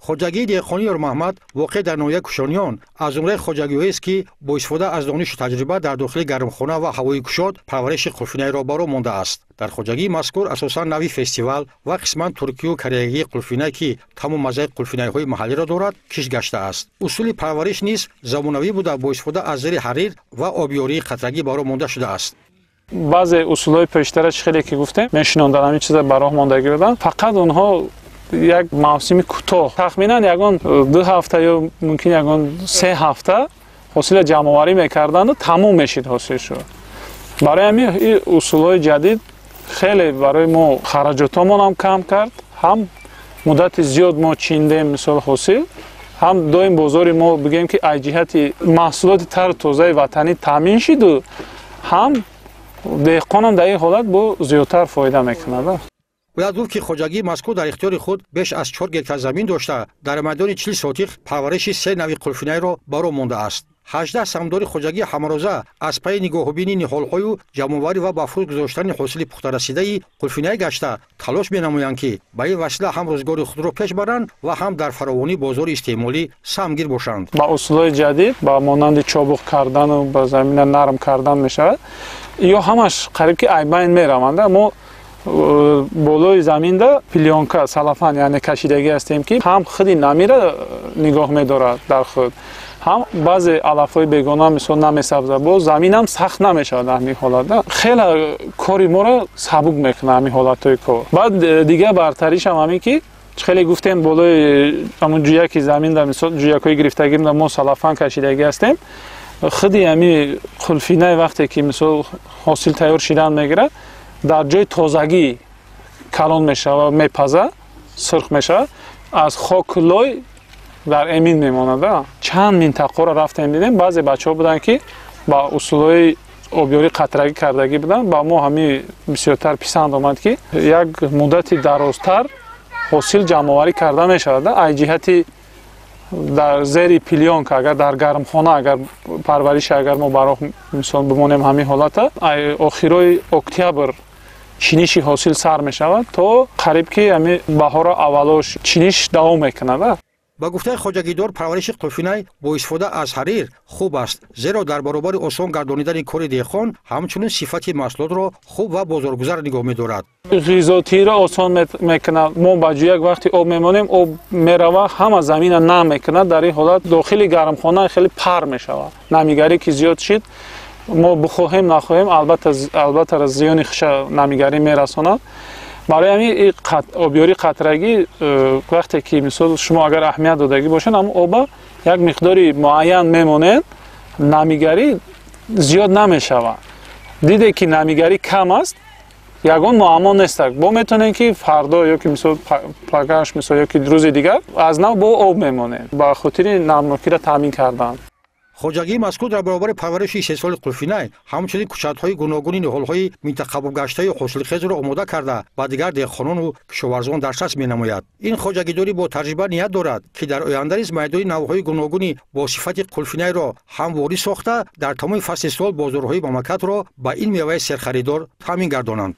Хоҷагии деҳқонии Ёрмаҳмад, воқеъ дар ноҳияи Кушониён, аз зумраи хоҷагиҳоест, ки бо истифода аз донишу таҷриба дар дохили гармхона ва ҳавои кушод парвариши қулфинайро ба роҳ мондааст. Дар хоҷагии мазкур асосан нави фестивал ва қисман туркию кореягии қулфинай, ки таъму маззаи қулфинайҳои маҳаллиро дорад, кишт гаштааст. Усули парвариш низ замонавӣ буда, бо истифода аз зери ҳарир ва обёрии қатрагӣ ба роҳ монда шудааст. Баъзе усулҳои пештара, чӣ хеле ки гуфтем, мешинондан, ҳамин чиза ба роҳ мондагӣ буданд, фақат онҳо як мавсими кӯтоҳ, тахминан ягон 2 ҳафта ё мумкин ягон 3 ҳафта ҳосила ҷамъоварӣ мекарданду тамом мешид ҳосилшо. Барои ҳамин ин усулҳои ҷадид хеле барои мо хараҷотҳомонам кам кард, ҳам муддати зиёд мо чиндем, мисол, ҳосил ҳам доим бозори мо, бигӯем ки, аз ҷиҳати маҳсулоти тару тозаи ватанӣ таъмин шиду, ҳам деҳқонам дар ин ҳолат бо зиёдтар фоида мекунад. Бояд гуфт, ки хоҷагии мазкур дар ихтиёри худ беш аз 4 гектар замин дошта, дар майдони 40 сотих парвариши се нави қулфинайро ба роҳ мондааст. 18 саҳмдори хоҷагӣ ҳамарӯза аз пайи нигоҳубини ниҳолҳою ҷамъоварӣ ва ба фурӯш гузоштани ҳосили пухтарасидаи қулфинай гашта, талош менамоянд, ки ба ин васила ҳам рӯзгори худро пеш баранд ва ҳам дар фаровонии бозори истеъмолӣ саҳмгир бошанд. Ба усулҳои ҷадид, ба монанди чобуқ кардану ба замина нарм кардан мешавад, ё ҳамаш қариб ки аз байн мераванд. Мо болои заминда плёнка, целлофан, яъне кашидагӣ ҳастем, ки ҳам худи намира нигоҳ медорад дар худ, ҳам баъзе алафҳои бегона, мисол, намесабзад, боз заминам сахт намешавад. Ҳамин ҳолат хеле кори моро сабук мекунад, ҳамин ҳолатҳои кор. Баъд дигар бартаришам ҳамин ки хеле гуфтем, болои ҳамун ҷӯяки заминда, мисол, ҷӯякҳои гирифтагимда мо целлофан кашидагӣ ҳастем. Худи ҳами қулфинаи вақте ки, мисол, ҳосил тайёр шидан мегирад, дар ҷои тозагӣ калон мешавад, мепазад, сурх мешавад, аз хоку лой дар эмин мемонад. Чанд минтақаро рафтем, дидем, баъзе бачаҳо буданд, ки ба усулҳои обёрӣ қатрагӣ кардагӣ буданд. Ба мо ҳамин бисёртар писанд омад, ки як муддати дарозтар ҳосил ҷамъоварӣ карда мешавад. Аз ҷиҳати дар зери плёнка, агар дар гармхона, агар парвариша, агар мо ба роҳ, мисол, бимонем, ҳамин ҳолата охирои октябр чиниши ҳосил сар мешавад, то қариб ки ҳамин баҳора аввалош чиниш давом мекунад. Ба гуфтаи хоҷагидор, парвариши қулфинай бо истифода аз ҳарир хуб аст, зеро дар баробари осон гардонидани кори деҳқон, ҳамчунин сифати маҳсулотро хуб ва бозоргузар нигоҳ медорад. Ғизотиро осон мекунад. Мо ба ҷӯяк вақти об мемонем, об мерава, ҳама замина нам мекунад. Дар ин ҳолат дохили гармхона хеле пар мешавад. Намигарӣ ки зиёд шид, мо бихоҳем, нахоҳем, албатта, албатта, зиёни хуша намигарӣ мерасонад. Барои ҳамин обёрии қатрагӣ, вақте ки, мисол, шумо агар аҳамият додагӣ бошед, ҳамн оба як миқдори муайян мемонед, намигарӣ зиёд намешавад. Диде ки намигарӣ кам аст, ягон муаммо нестак, бо метавонем ки фардо ё ки, мисол, пагаш, мисол, ё ки рӯзи дигар аз нав бо об мемонем ба хотири намнокиро таъмин кардан. Хоҷагии мазкур дар баробари парвариши истеҳсоли қулфинай, ҳамчунин кӯчатҳои гуногуни ниҳолҳои минтақабобгаштаи ҳосилхезро омода карда, ба дигар деҳқонону кишоварзон дастрас менамояд. Ин хоҷагидорӣ бо таҷриба ният дорад, ки дар оянда низ майдони навъҳои гуногуни бо сифати қулфинайро ҳамворӣ сохта, дар тамоми фасли сол бозорҳои мамлакатро ба ин меваи серхаридор таъмин гардонанд.